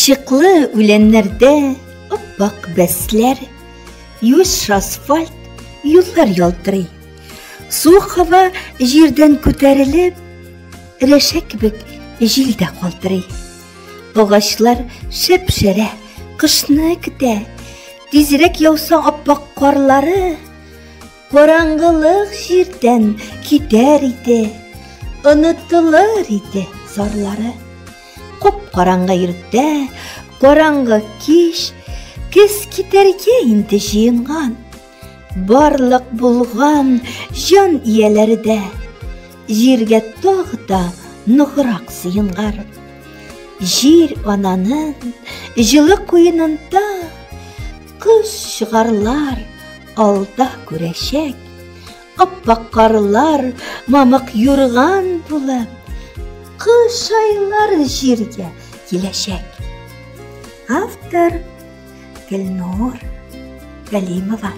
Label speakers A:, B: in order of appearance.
A: Чыклы үләннәрдә аппак бәсләр, юеш асфальт, юллар ялтырый. Суык һава җирдән күтәрелеп, рәшә кебек җилдә калтырый. Агачлар шәп-шәрә, кышны көтә. Тизрәк яуса аппак карлары, Караңгылык җирдән китәр иде, Онытылыр иде зарлары. Кап-караңгы иртә, караңгы кич, Көз китәргә инде җыенган. Барлык булган җан ияләре дә Җиргә тагы да ныграк сыенган. Җир ананың җылы куенында Кыш чыгарлар алда күрәчәк. Аппак карлар мамык юрган булып, кыш айлары җиргә киләчәк. Автор Гөлнур Галимова.